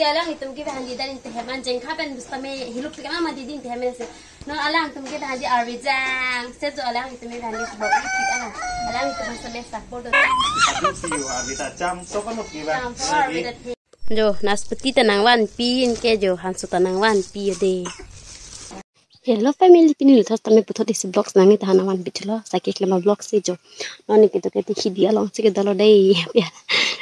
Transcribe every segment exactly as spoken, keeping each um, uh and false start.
Alanglitum ke bihandi dan inte hem an jengkha pen bus tame hiluk tik ama didi inte hem se. Non alangtum ke bihandi arvejang. Se jo alangtum ke bihandi sebab ipik ama. Alangtum same support do. Paduk si yo arvita cham so kanuk ke ba. Cham so arvita the. Jo, naspati ta nangvanpi, anke jo hanso ta nangvanpi de. Hello family, pini lutha tame puthot isi vlogs nangni tahan nangvanpi thulo, saki klema vlogs si jo. Non ni kedo ke di hidi alongsi kedo lo dei. Ya.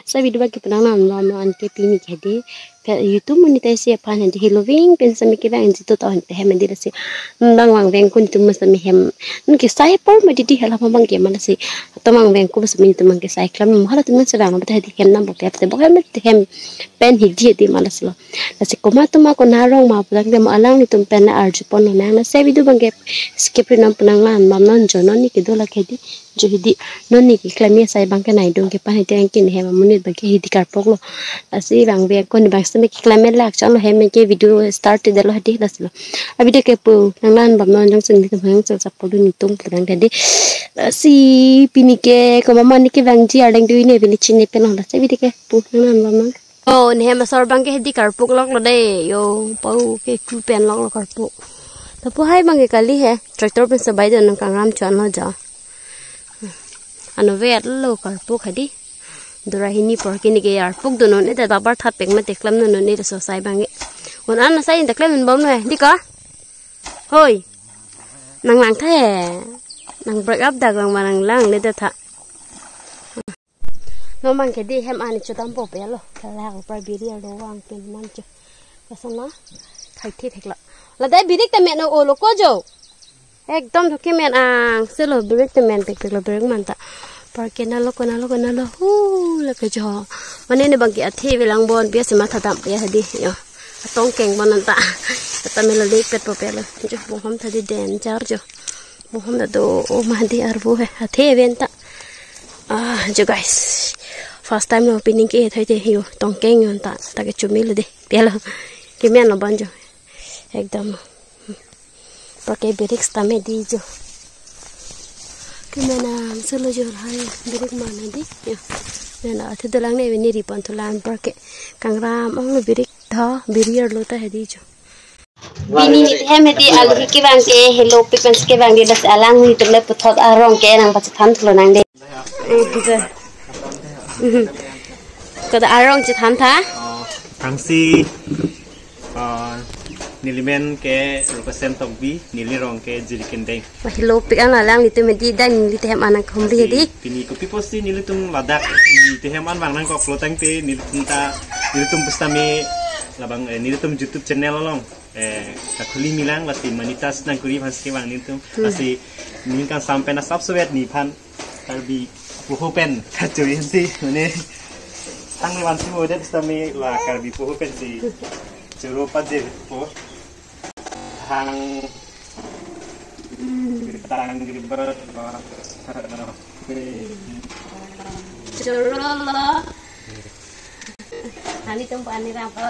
Sa video ba ke penang nam lo, non ke pini ke di. Pe YouTube monetize aphan hedi heloving pen sami kevang jitu ta hedi hem hedi lasi. Bang vangveng kun tu ma sami hem. Nun ke sai por ma didi hala bang ke ma lasi. Ato vangveng ku bas min tu bang ke sai klam hala tu ma sedang bata hedi hem nam bok te bok hem te hem pen hedi hedi ma lasi lo. Lasi komat tu ma kona arong ma pulang te ma alanglitum pen arjupon lo nang lasi video bang ke skip ri nam penang lan mam non jo non ni kedo la ke di. Jo hedi non ni keklem asai bang ke nai dung ke pan hedi angkin hem amonit bang ke hedi karpok lo. Lasi vangveng kun bang sami keklem lak chang lo hem ke video start de lo hedi lasi lo. Abi de ke pu nang lan bam non jong sing di tum hang sel support dun tum pulang hedi. Lasi pini ke komat ma ni kevangji arleng dui ne pini chini pen lo lasi abi de ke pu nang lan bam non. Oh, ne hem asor bang ke hedi karpok lok lo dei. Yo, pau ke ku pen lok lo karpok. Lapu hai bang ke kali he. Tractor pen sebai do nang kangram chuan lo jo. Ano vet lo karpok hedi. Dura hini por kini ke arpok do non ete babar that pek mate klem non non ete so sai bang ke. Un an sai inta klem bom no he. Di ko. Hoi. Nang lang the. Nang break up dak lang ma nang lang le de tha. Non bang ke di hem ani chodam po pe lo. Kala upra biri alo vang pen man cho. Kasana. Khai thi thek lo. Ladak birik ta men o lo ko jo. Ekdom thoke men ang se lo birik ta men pek pek lo birik man ta. Par ke na lo ko na lo ko na lo hu la ke jo. Mane ne bang ke athe velang bon biya se matha dam pe hedi yo. Atong keng bon an ta. Ta me lo lek pet po pe lo. Jo bohom tha di den jar jo. Bohom ta do o ma di arvo he. Athe ven ta. Ah, jo guys. First time lo pining ke thai te yo tongkeng yon ta ta ke chumi lo de. Pelo. Kemen lo bon jo. Ekdom. Pake birik sitame di jo. Kemen am solo jo hai birik mana di. Yo. Mena athe dolang ne vini ripon thulan pake kangram ong lo birik tha biri arlo ta hedi jo. Pini ni hem hedi alu hi kevang ke helopik pen si kevang de das alanglitum le puthot arong ke nangpachethan thulo nang de. Eh, je. Kada arong chethan tha? Oh, thangsi, oh, neli men ke Rupasen Tokbi, neli rong ke Jirikindeng. Wah, helopik an alanglitum hedi dan neli te hem anang khumri hedi. Pini kopi pusi nelitum ladak neli te hem an bang nangkok lo tangte nelitum ta nelitum pusitame labang, eh, nelitum YouTube channel along, eh, kakhuli milang lasi monetize nangkuri aphan si kevang nelitum. Hmm. Lasi ningkan sampai na subscribe nephan Karbi poho pen kachui si mane tang vansi mo det sitame la Karbi poho pen si choro pajir po. Hang. Tang di ber. Choro lo. Ani tum pani ram po.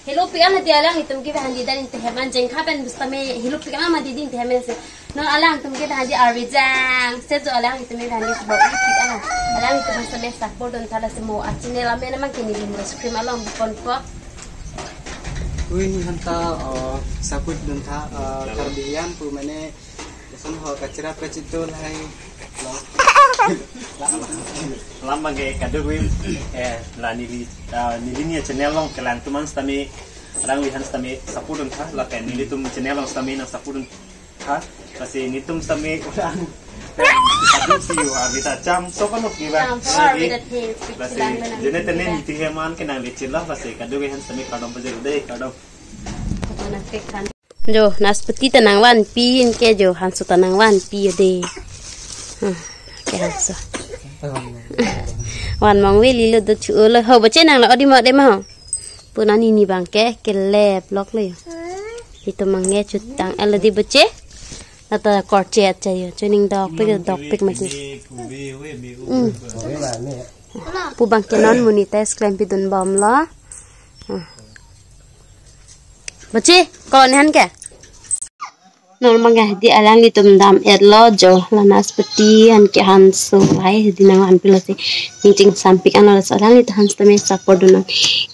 Helopik an hedi alanglitum ke bihandi dan inte hem an jengkha pen bus tame helopik an ma didi inte hem se. Non alangtum ke bihandi arvejang. Se jo alanglitum ke bihandi sebab ipik an. Alanglitum same support dun tha lasi mo a channel amen mang kini lim screen along bukon po. Ui, hanta, oh, support dun tha, oh, Karbi Hiam pu mane, lason ho kachira kachitul hai lo. Lam bang ke kadokave, eh, la neli, ah, neli ni channel along kelang tuman sitame, alangli aphan sitame support dun tha, la ke nelitum channel along sitame nang support dun tha, lasi netum sitame ulang. Paduk si yo arvita cham so kanuk ke ba. Cham so arvita the, lasi jene tene ni te hem an ke nang lechin lo, lasi kadokave aphan sitame kardom pajir de, kardom. Jo, naspati ta nangvanpi, anke jo, hanso ta nangvanpi de. Hmm, ke hanso. Van mong veli lo do chu lo ho, boche nang lo odi mo de ma ho. Puna nini bang ke, kelep lok lo yo. Itum mang nge chutang el di boche. Nata korche acha yo, chuning dok pik dok pik ma ji. Hmm. Pu bang ke non monetize klempi dun bom lo. Hmm. Boche, ko ne han ke? Non bang ke hedi alanglitum dam et lo jo, la naspati anke hanso hai hedi nangvanpi lo si. Ning chingsampik an lo, lasi alanglitum aphan sitame support dun non.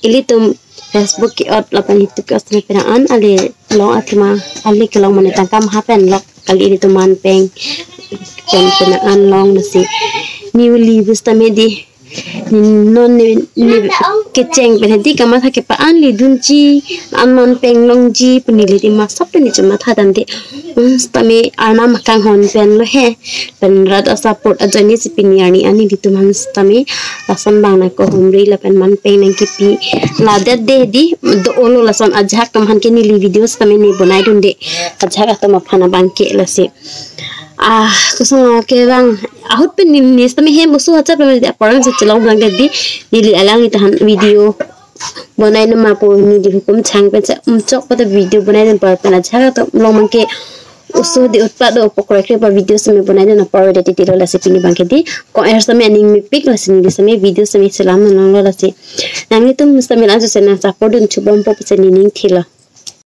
Ilitum Facebook ke-ot lapen itum ke-ot sitame penang an ale long atum a, ale kelong mane tangka maha pen lok kali, ilitum manpeng pen penang an long, lasi neli pu sitame di, ne non ne, ne kecheng pen hedi kamatha kepa-an le dunji, an manpeng longji pu neli di masap pen ne chematha damde. Hmm, sitame Arnam akanghon pen lo he. Pen rat a-support ajoine si pini arni an ilitum aphan sitame lason bang nangkehumri lapen manpeng nangkepi ladet de di, do-olo lason ajahak atum aphan ke neli video sitame ne bonai dunde. Ajahak atum aphan abang ke, lasi. Ah, kosonlo ke bang, ahut pen ne, ne sitame hem oso hachat pen de, apor an si chelong bang de di, neli alangli ta aphan video bonai nama pu neli hukum chang pen si, um, chok pata video bonai dun apor pen ajahak atum along abang ke oso di utpat do pu korek-re pa video sitame bonai dun apor de titilo, lasi pini abang ke di ko-er sitame aning mepik, lasi neli sitame video sitame chelam nanglo, lasi nanglitum sitame lang sitame nang support dun chubom po pusi neli ning thilo.